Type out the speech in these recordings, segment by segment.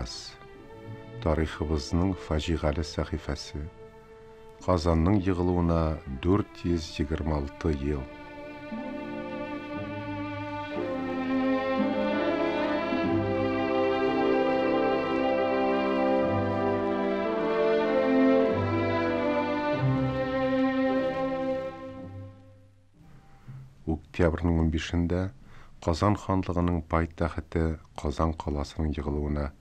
онытмас. Тарихыбызның фаҗигале сәхифәсе. Казанның егылуына 426 ел. Октябрьнең унбишендә Казан ханлыгының пайтәхете Казан каласының егылуына,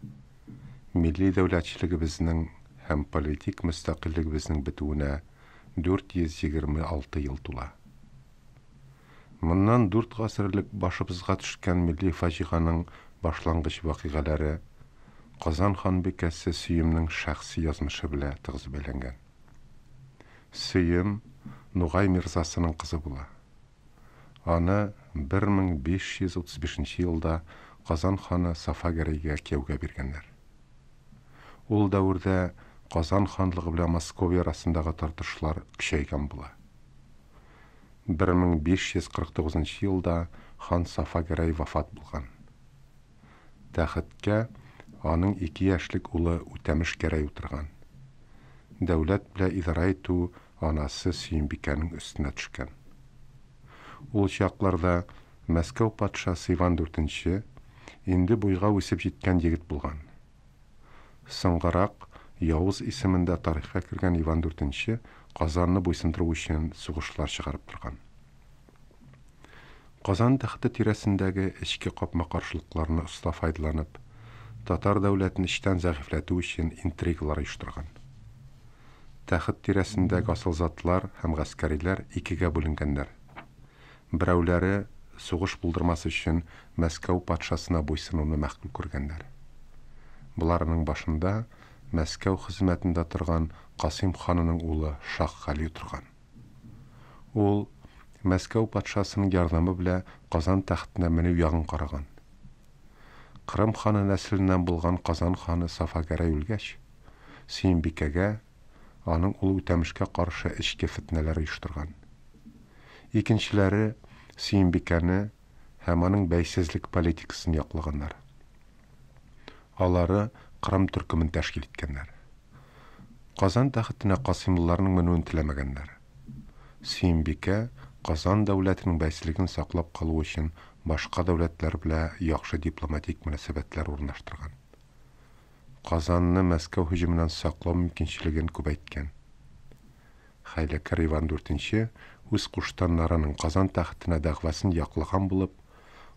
милли дәүләтчелегебезнең һәм политик мөстәкыйльлегебезнең бетүенә 426 ел тула. Моннан дүрт гасыр элек башыбызга төшкән милли фаҗиганың башлангыч вакыйгаләре Казан ханбикәсе Сөемнең шәхси язмышы белә тыгыз бәйләнгән. Сөем Нугай мирзасының кызы була. Аны 1535 нче елда Казан ханы Сафа Гәрәйгә кияүгә биргәннәр. Ул дәвердә Казан ханлыгы белән Московия арасындагы тартышлар көчәйгән була. 1549 нчы елда хан Сафа Гәрәй вафат булган. Тәхеткә аның ике яшьлек улы Үтәмеш Гәрәй утырган. Дәүләт белә идарә итү анасы Сөембикәнең өстенә төшкән. Ул чакларда Мәскәү патшасы Иван Дүртенче инде буйга үсеп җиткән егет булган. Соңгарак Явыз исемендә тарихка кергән Иван Дүртенче Казанны буйсындыру өчен сугышлар чыгарып торган. Казан тәхете тирәсендәге эчке капма-каршылыкларны оста файдаланып, татар дәүләтен эчтән зәгыйфьләтү өчен интригалар оештырган. Тәхет тирәсендәге асылзатлар һәм гаскәриләр икегә бүленгәннәр. Берәүләре, сугыш булдырмас өчен, Мәскәү патшасына буйсынуны мәгъкуль күргәннәр. Боларының башында Мәскәү хезмәтендә торган Касыйм ханының улы Шаһ Гали торган. Ул Мәскәү патшасының ярдәме белә Казан тәхетенә менү ягын караган. Кырым ханы нәселеннән булган Казан ханы Сафа Гәрәй үлгәч, Сөембикәгә аның улы Үтәмешкә каршы эчке фетнәләр оештырган. Икенчеләре Сөембикәне һәм аның бәйсезлек политикасын яклаганнар. Алары Кырым төркемен тәшкил иткәннәр. Казан тәхетенә касыймлыларның менүен теләмәгәннәр. Сөембикә Казан дәүләтенең бәйсезлеген саклап калу өчен башка дәүләтләр белә яхшы дипломатик мөнәсәбәтләр урнаштырган. Казанны Мәскәү һөҗүменнән саклау мөмкинчелеген күбәйткән. Хәйләкәр Иван Дүртенче үз куштаннарының Казан тәхетенә дәгъвасын яклаган булып,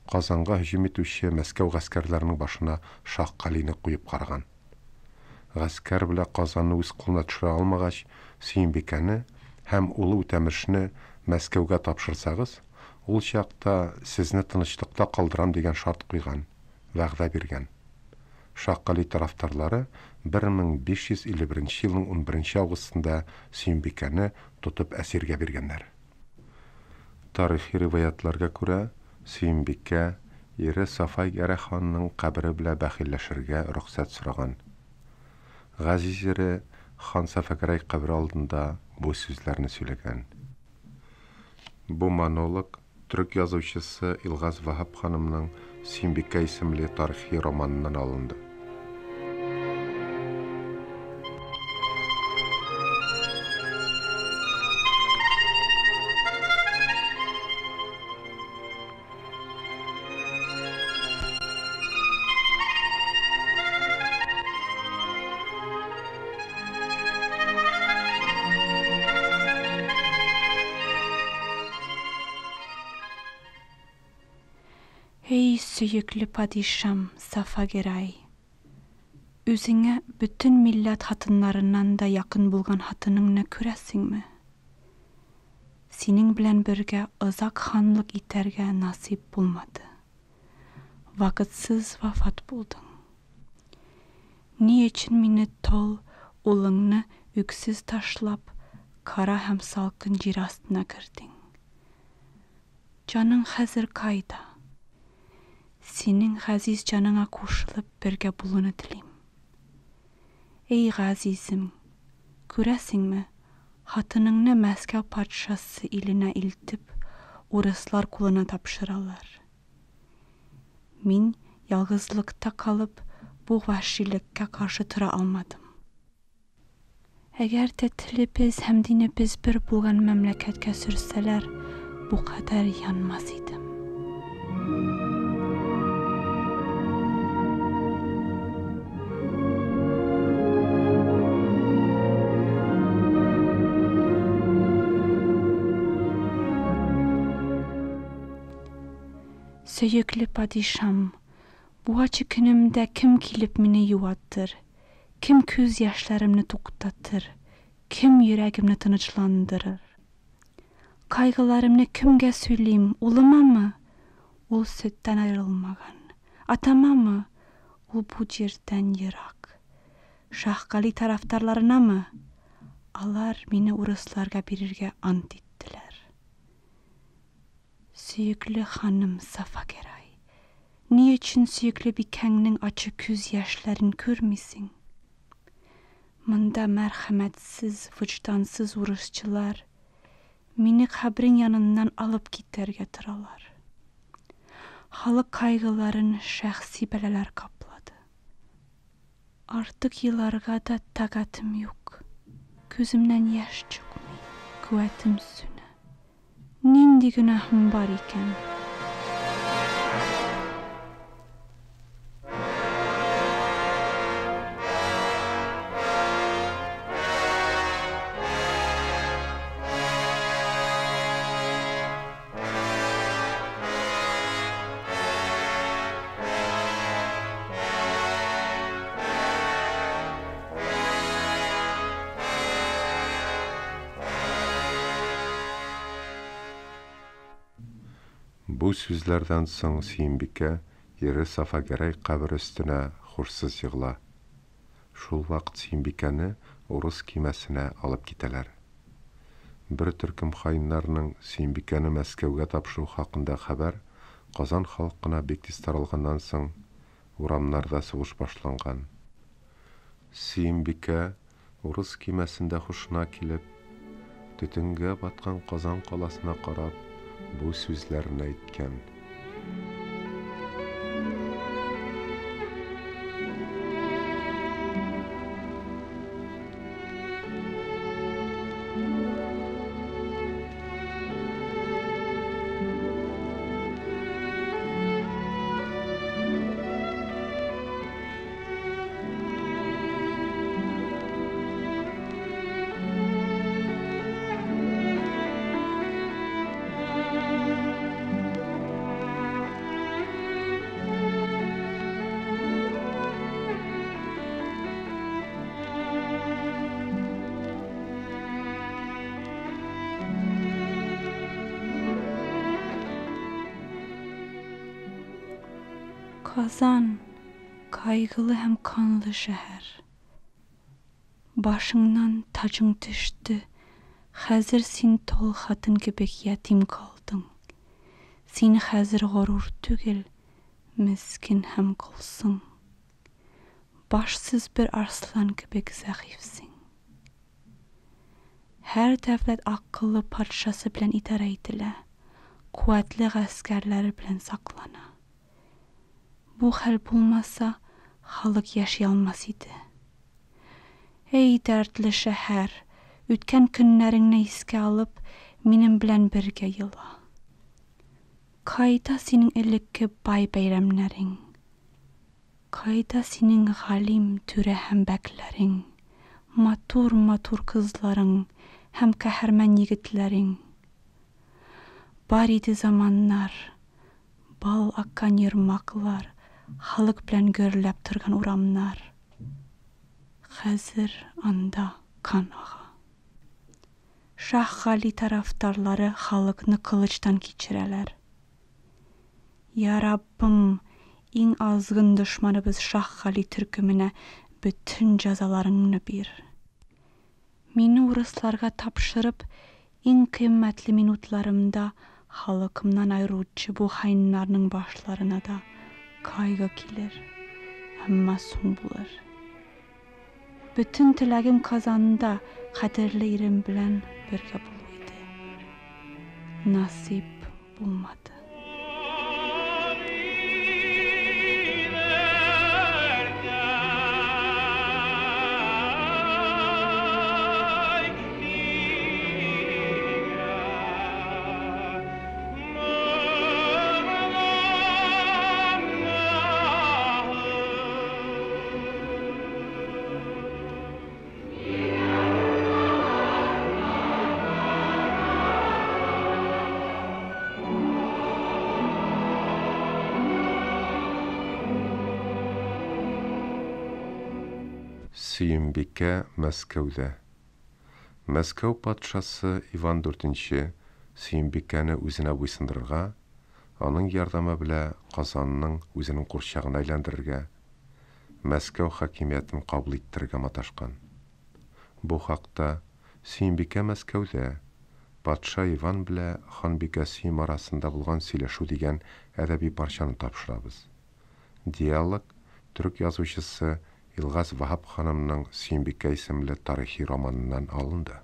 Казанга һөҗүм итүче Мәскәү гаскәрләренең башына Шаһ Калины куеп караган. Гаскәр белә Казанны үз кулына төшерә алмагач, Сөембикәне һәм улы Үтәмешне Мәскәүгә тапшырсагыз, ул чакта сезне тынычлыкта калдырам дигән шарт куйган, вәгъдә биргән. Шакали тарафдарлары 1551 нче елның унберенче августында Сөембикәне тотып әсиргә биргәннәр. Тарихи риваятьләргә күрә, Сөембикә ире Сафай Гәрәй ханның кабере белә бәхилләшергә рөхсәт сораган. Газиз ире хан Сафагәрәй кабере алдында бу сүзләрне сөйләгән. Бу монолог Төрек язучысы Илгаз Ваһап ханымның Сөембикә исемле тарихи романыннан алынды. Эй, сөекле падишам Сафа Герай! Үзеңә бөтен милләт хатыннарыннан да якын булган хатыныңны күрәсеңме? Синең белән бергә озак ханлык итәргә насыйп булмады. Вакытсыз вафат булдың. Ни өчен мине тол улыңны үксез ташлап, кара һәм салкын җир астына кердең? Җаның хәзер кайда? Синең газиз җаныңа кушылып бергә булуны телим. Эй, газизем, күрәсеңме, хатыныңны Мәскәү патшасы иленә илтеп, урыслар кулына тапшыралар. Мин ялгызлыкта калып, бу вәхшилеккә каршы тора алмадым. Әгәр дә телебез һәм динебез бер булган мәмләкәткә сөрсәләр, бу кадәр янмас идем. Сөекле падишам, бу ачы көнемдә кем килеп мине юатыр? Кем күз яшьләремне туктатыр? Кем йөрәгемне тынычландырыр? Кайгыларымны кемгә сөйлим? Улымамы? Ул сөттән аерылмаган. Атамамы? Ул бу җирдән ерак. Шаһгали тарафдарларынамы? Алар мине урысларга бирергә ант иттеләр. Сөекле ханым Сафа Гәрәй, ни өчен сөекле бикәңнең ачы күз яшьләрен күрмисең? Монда мәрхәмәтсез, вөҗдансыз урысчылар мине кабрең яныннан алып китәргә торалар. Халык кайгыларын шәхси бәлаләр каплады. Артык еларга да тәкатем юк. Күземнән яшь чыкмый, куәтем сүнә. Нинди гөнаһым бар икән? Бу сүзләрдән соң Сөембикә ире Сафа Гәрәй кабере өстенә хушсыз егыла. Шул вакыт Сөембикәне урыс көймәсенә алып китәләр. Бер төркем хаиннарның Сөембикәне Мәскәүгә тапшыру хакында хәбәр Казан халкына бик тиз таралганнан соң, урамнарда сугыш башланган. Сөембикә урыс көймәсендә һушына килеп, төтенгә баткан Казан каласына карап, бу сүзләрне әйткән. Казан, кайгылы һәм канлы шәһәр. Башыңнан таҗың төште, хәзер син тол хатын кебек ятим калдың. Син хәзер горур түгел, мескен һәм колсың. Башсыз бер арслан кебек зәгыйфьсең. Һәр дәүләт акыллы патшасы белән идарә ителә, куәтле гаскәрләре белән саклана. Бу хәл булмаса, халык яши алмас иде. Эй, дәртле шәһәр, үткән көннәреңне искә алып, минем белән бергә ела. Кайда синең элекке бай бәйрәмнәрең? Кайда синең галим түрә һәм бәкләрең, матур-матур кызларың һәм каһарман егетләрең? Бар иде заманнар, бал аккан ермаклар, халык белән гөрләп торган урамнар. Хәзер анда кан ага. Шаһ Гали тарафдарлары халыкны кылычтан кичерәләр. Я Раббым, иң азгын дошманыбыз Шаһ Гали төркеменә бөтен җәзаларыңны бир. Мине урысларга тапшырып, иң кыйммәтле минутларымда халкымнан аеручы бу хаиннарның башларына да кайгы килер, әмма соң булыр. Бөтен теләгем Казанда кадерле ирем белән бергә булу иде. Насыйп булмады. Сөембикә Мәскәүдә. Мәскәү патшасы Иван Дүртенче Сөембикәне үзенә буйсындырырга, аның ярдәме белә Казанның үзенең курчагына әйләндерергә, Мәскәү хакимиятен кабул иттерергә маташкан. Бу хакта Сөембикә Мәскәүдә, патша Иван белә ханбикә Сөем арасында булган сөйләшү дигән әдәби парчаны тапшырабыз. Диалог төрек язучысы Илгаз Ваһап ханымның Сөембикә исемле тарихи романыннан алынды.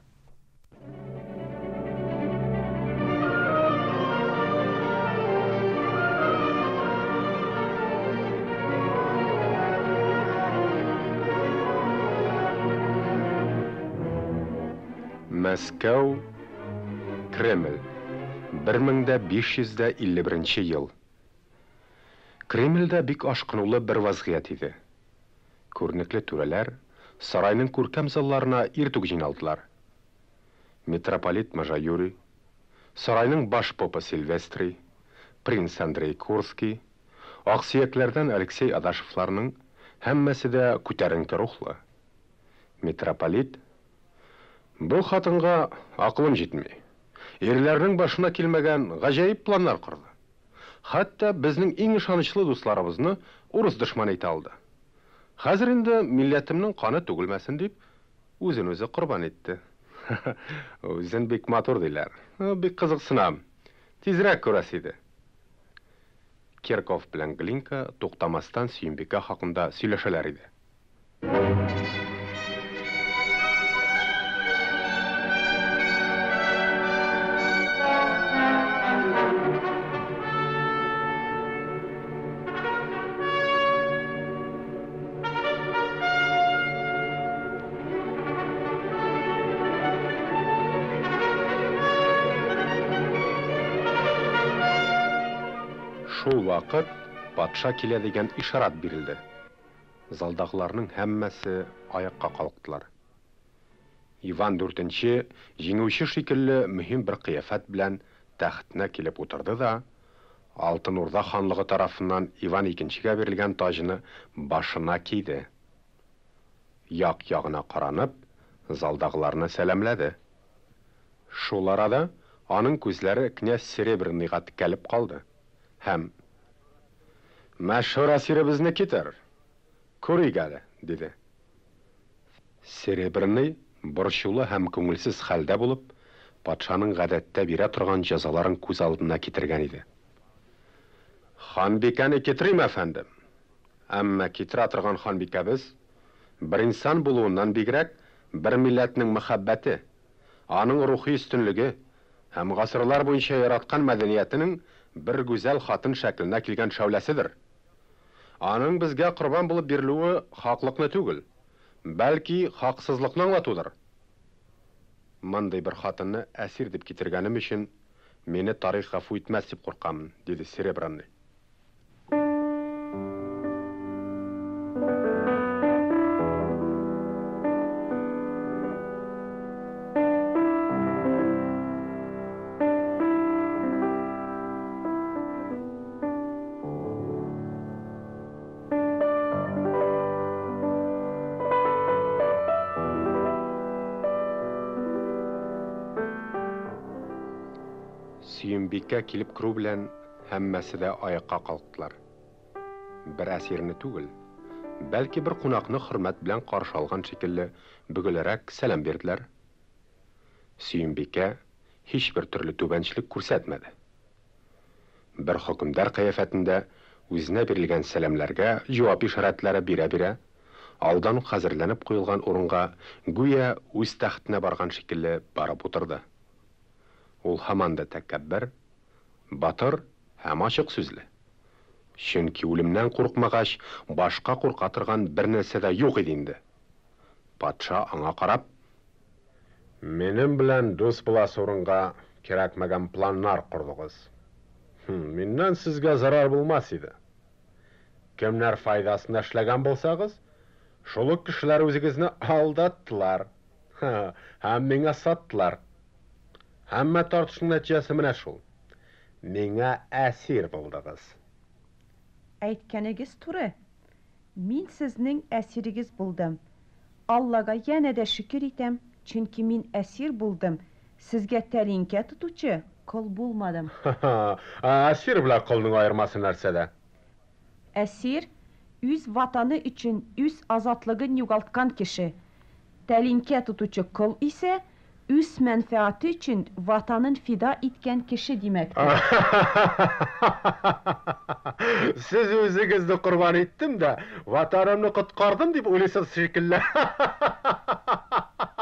Мәскәү, Кремль, 1551 ел. Кремльдә бик ашкынулы бер вазгыять иде. Күренекле түрәләр сарайның күркәм залларына иртүк җыйналдылар. Митрополит Можа Юрий, сарайның баш попы Сильвестрий, принц Андрей Курский, аксөякләрдән Алексей Адашевларның һәммәсе дә күтәренке рухлы. Митрополит, Бу хатынга акылым җитми. Ирләрнең башына килмәгән гаҗәеп планнар корды. Хәтта безнең иң ышанычлы дусларыбызны урыс дошманы итә алды. Хәзер инде милләтемнең каны түгелмәсен дип, үзен үзе корбан итте. Үзен бик матур диләр. Бик кызыксынам. Тизрәк күрәсе иде. Кирков белән Глинка туктамастан Сөембикә хакында сөйләшәләр иде. Шул вакыт патша килә дигән ишарат бирелде. Залдагыларның һәммәсе аякка калктылар. Иван Дүртенче җиңүче шикелле мөһим бер кыяфәт белән тәхетенә килеп утырды да, Алтын Урда ханлыгы тарафыннан Иван Икенчегә бирелгән таҗны башына киде. Як-ягына каранып, залдагыларны сәламләде. Шул арада аның күзләре князь Серебряныйга текәлеп калды һәм, Мәшһүр әсиребезне китер, күрик әле, диде. Серебряный, борчулы һәм күңелсез хәлдә булып, патшаның гадәттә бирә торган җәзаларын күз алдына китергән иде. Ханбикәне китерим, әфәндем. Әмма китерә торган ханбикәбез, бер инсан булуыннан бигрәк, бер милләтнең мәхәббәте, аның рухи өстенлеге һәм гасырлар буенча яраткан мәдәниятенең бер гүзәл хатын шәкеленә килгән шәүләседер. Аның безгә корбан булып бирелүе хаклыкны түгел, бәлки хаксызлыкны аңлатудыр. Мондый бер хатынны әсир дип китергәнем өчен мине тарих гафу итмәс дип куркамын, диде Серебряный. Сөембикә килеп керү белән һәммәсе дә аякка калктылар. Бер әсирне түгел, бәлки бер кунакны хөрмәт белән каршы алган шикелле бөгеләрәк сәлам бирделәр. Сөембикә һичбер төрле түбәнчелек күрсәтмәде. Бер хөкемдар кыяфәтендә үзенә бирелгән сәламләргә җавап ишарәтләре бирә-бирә, алдан ук хәзерләнеп куелган урынга гүя үз тәхетенә барган шикелле барып утырды. Ул һаман да тәкәббер, батыр һәм ачык сүзле. Чөнки үлемнән куркмагач, башка курка торган бер нәрсә дә юк иде инде. Патша аңа карап, Минем белән дус буласы урынга кирәкмәгән планнар кордыгыз. Миннән сезгә зарар булмас иде. Кемнәр файдасына эшләгән булсагыз, шул ук кешеләр үзегезне алдаттылар һәм миңа саттылар. Һәммә тартышның нәтиҗәсе менә шул. Миңа әсир булдыгыз. Әйткәнегез туры. Мин сезнең әсирегез булдым. Аллага янә дә шөкер итәм, чөнки мин әсир булдым, сезгә тәлинкә тотучы кол булмадым. Ә әсир белән колның аермасы нәрсәдә? Әсир, үз ватаны өчен үз азатлыгын югалткан кеше. Тәлинкә тотучы кол исә үз мәнфәгате өчен ватанын фида иткән кеше димәктер. Сез үзегезне корбан иттем дә, ватанымны коткардым дип уйлыйсыз шикелле.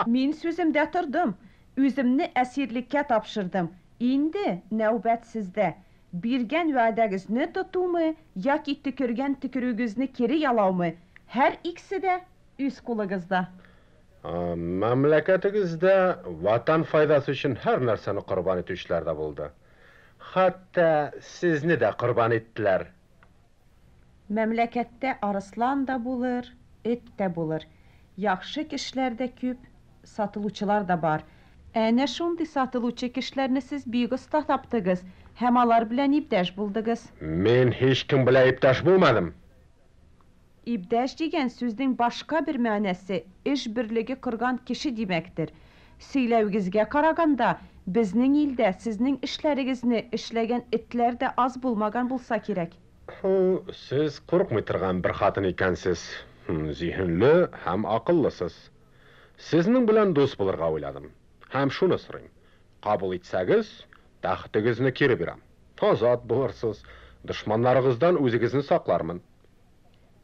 Мин сүземдә тордым, үземне әсирлеккә тапшырдым. Инде нәүбәт сездә. Биргән вәгъдәгезне тотумы яки төкергән төкерүегезне кире ялаумы, һәр икесе дә үз кулыгызда. Мәмләкәтегездә ватан файдасы өчен һәр нәрсәне корбан итүчеләр дә булды. Хәтта сезне дә корбан иттеләр. Мәмләкәттә арыслан да булыр, эт тә булыр. Яхшы кешеләр дә күп, сатылучылар да бар. Әнә шундый сатылучы кешеләрне сез бик оста таптыгыз һәм алар белән иптәш булдыгыз. Мин һичкем белән иптәш булмадым. Иптәш дигән сүзнең башка бер мәгънәсе эш берлеге корган кеше димәктер. Сөйләвегезгә караганда, безнең илдә сезнең эшләрегезне эшләгән этләр дә аз булмаган булса кирәк. Сез курыкмый торган бер хатын икәнсез. Зиһенле һәм акыллысыз. Сезнең белән дус булырга уйладым. Һәм шуны сорыйм: кабул итсәгез, тәхетегезне кире бирәм. Азат булырсыз, дошманнарыгыздан үзегезне саклармын.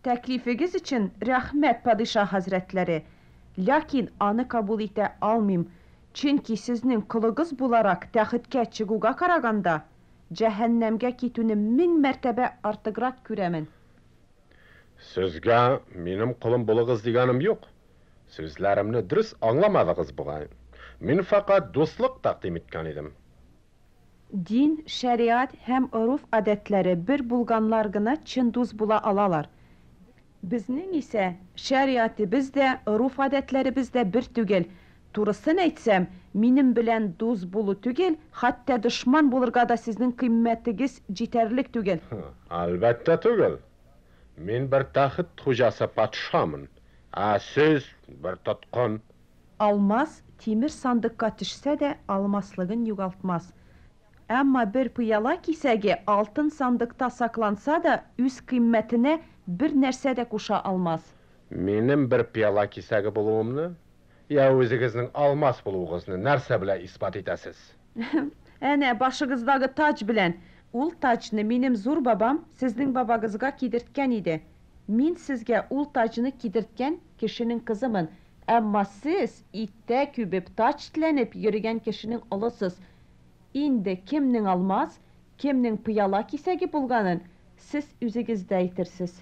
Тәклифегез өчен рәхмәт, падишаһ хәзрәтләре. Ләкин аны кабул итә алмыйм, чөнки сезнең колыгыз буларак тәхеткә чыгуга караганда, җәһәннәмгә китүне мең мәртәбә артыграк күрәмен. Сезгә минем колым булыгыз дигәнем юк. Сүзләремне дөрес аңламадыгыз бугай. Мин фәкать дуслык тәкъдим иткән идем. Дин, шәриат һәм орыф-гадәтләре бер булганнар гына чын дус була алалар. Безнең исә шәриатебез дә, орыф-гадәтләребез дә бер түгел. Турысын әйтсәм, минем белән дус булу түгел, хәтта дошман булырга да сезнең кыйммәтегез җитәрлек түгел. Әлбәттә түгел. Мин бер тәхет хуҗасы патшамын, ә сез бер тоткын. Алмаз тимер сандыкка төшсә дә, алмаслыгын югалтмас. Әмма бер пыяла кисәге алтын сандыкта сакланса да, үз кыйммәтенә бер нәрсә дә куша алмас. Минем бер пыяла кисәге булуымны, я үзегезнең алмас булуыгызны нәрсә белән исбат итәсез? Әнә, башыгыздагы таҗ белән. Ул таҗны минем зур бабам сезнең бабагызга кидерткән иде. Мин сезгә ул таҗны кидерткән кешенең кызымын. Әмма сез иттә күбеп таҗ теләнеп йөргән кешенең олысыз. Инде кемнең алмаз, кемнең пыяла кисәге булганын сез үзегез дә әйтерсез.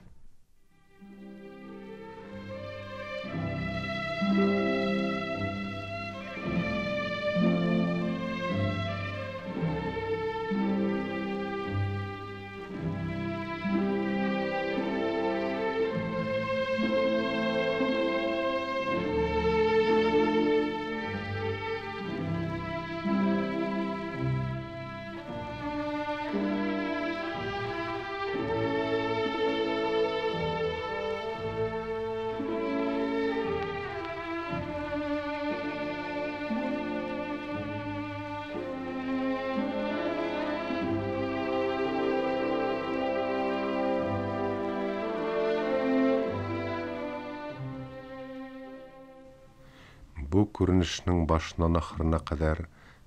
Бу күренешнең башыннан ахырына кадәр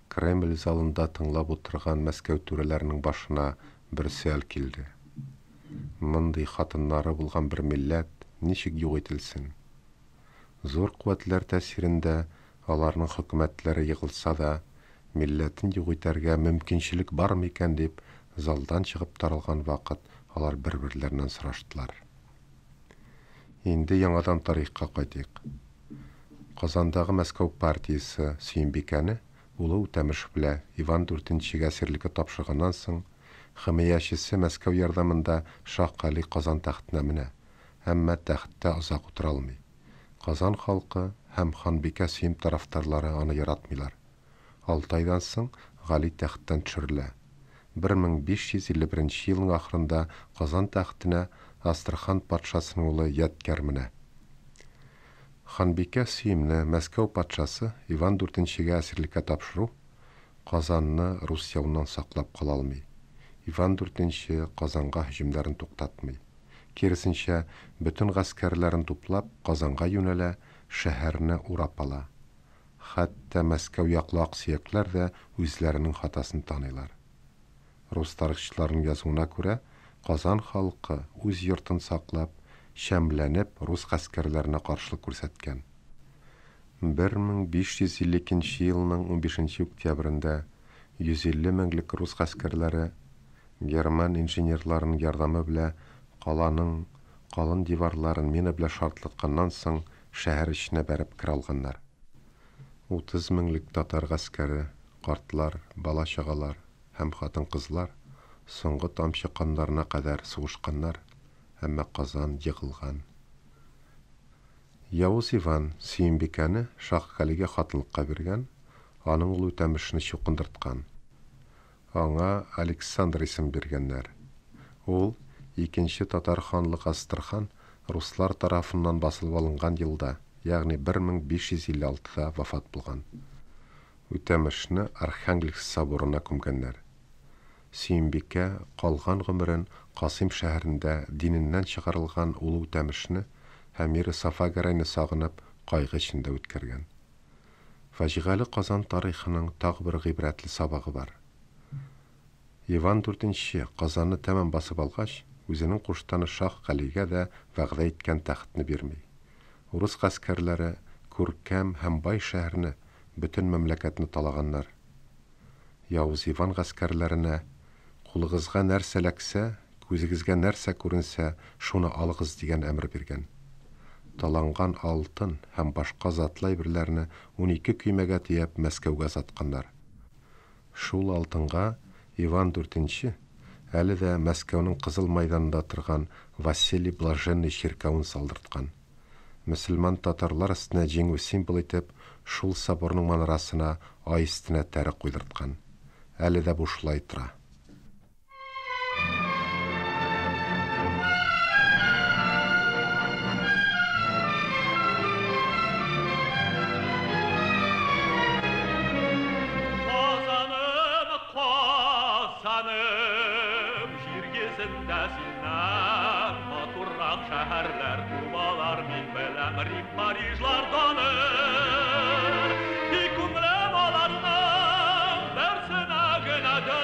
Кремль залында тыңлап утырган Мәскәү түрәләренең башына бер сөаль килде. Мондый хатыннары булган бер милләт ничек юк ителсен? Зур куәтләр тәэсирендә аларның хөкүмәтләре егылса да, милләтен юк итәргә мөмкинчелек бармы икән дип, залдан чыгып таралган вакыт алар бер-берләреннән сораштылар. Инде яңадан тарихка кайтыйк. Казандагы Мәскәү партиясе Сөембикәне улы Үтәмеш белә Иван Дүртенчегә әсирлеккә тапшырганнан соң, химаячесе Мәскәү ярдәмендә Шаһ Гали Казан тәхетенә менә, әмма тәхеттә озак утыра алмый. Казан халкы һәм ханбикә Сөем тарафдарлары аны яратмыйлар. Алты айдан соң Гали тәхеттән төшерелә. 1551 нче елның ахырында Казан тәхетенә Астрахань патшасының улы Ядкәр менә. Ханбикә Сөемне Мәскәү патшасы Иван Дүртенчегә әсирлеккә тапшыру Казанны рус явыннан саклап кала алмый. Иван Дүртенче Казанга һөҗүмнәрен туктатмый. Киресенчә, бөтен гаскәрләрен туплап, Казанга юнәлә, шәһәрне урап ала. Хәтта Мәскәү яклы аксөякләр дә үзләренең хатасын таныйлар. Рус тарихчыларының язуына күрә, Казан халкы, үз йортын саклап, чәмләнеп, рус гаскәрләренә каршылык күрсәткән. 1552 нче елның унбишенче октябрендә 150 меңлек рус гаскәрләре герман инженерларының ярдәме белә каланың калын диварларын мина белә шартлатканнан соң шәһәр эченә бәреп керә алганнар. 30 меңлек татар гаскәре, картлар, бала-чагалар һәм хатын-кызлар соңгы тамчы каннарына кадәр сугышканнар, әмма Казан егылган. Явыз Иван Сөембикәне Шаһгалигә хатынлыкка биргән, аның улы Үтәмешне чукындырткан. Аңа Александр исемен биргәннәр. Ул икенче татар ханлык Астрхан руслар тарафыннан басылып алынган елда, ягъни 1556 да вафат булган. Үтәмешне Архангельск соборына күмгәннәр. Сөембикә калган гомерен Касыйм шәһәрендә диненнән чыгарылган улы Үтәмешне һәм ире Сафа Гәрәйне сагынып, кайгы эчендә үткәргән. Фаҗигале Казан тарихының тагы бер гыйбрәтле сабагы бар. Иван Дүртенче Казанны тәмам басып алгач, үзенең куштаны Шаһ Галигә дә вәгъдә иткән тәхетне бирми. Урыс гаскәрләре күркәм һәм бай шәһәрне, бөтен мәмләкәтне талаганнар. Явыз Иван гаскәрләренә, Кулыгызга нәрсә эләксә, күзегезгә нәрсә күренсә, шуны алыгыз, дигән әмер биргән. Таланган алтын һәм башка затлы әйберләрне 12 көймәгә төяп Мәскәүгә озатканнар. Шул алтынга Иван Дүртенче әле дә Мәскәүнең Кызыл майданында торган Василий Блаженный чиркәвен салдырткан. Мөселман татарлар өстенә җиңү символы итеп шул соборның манарасына ай өстенә тәре куйдырткан. Әле дә бу шулай тора. Казаным, Казаным, җир йөзендә синнән матуррак шәһәрләр тумалар, мин беләм, Рим, Парижлар даныр. Тик күңелем аларның берсенә генә дә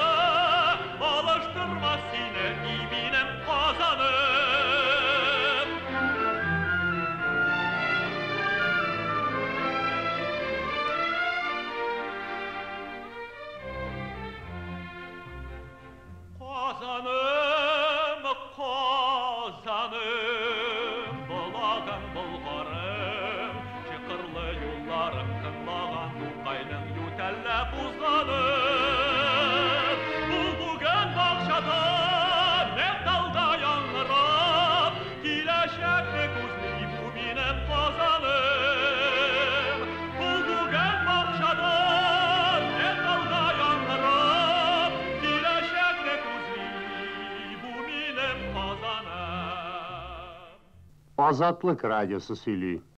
алыштырмас сине, и минем Казаным. Казаным, Казаным, Болагым, Болгарым, чокырлы юлларың тыңлаган Тукайның ютәлләп узганын. Ул бүген бакчада металда яңгырап, киләчәкне күзли бу минем Казаным. Ул бүген бакчада металда яңгырап, киләчәкне күзли бу минем Казаным. Азатлык радиосы сөйли.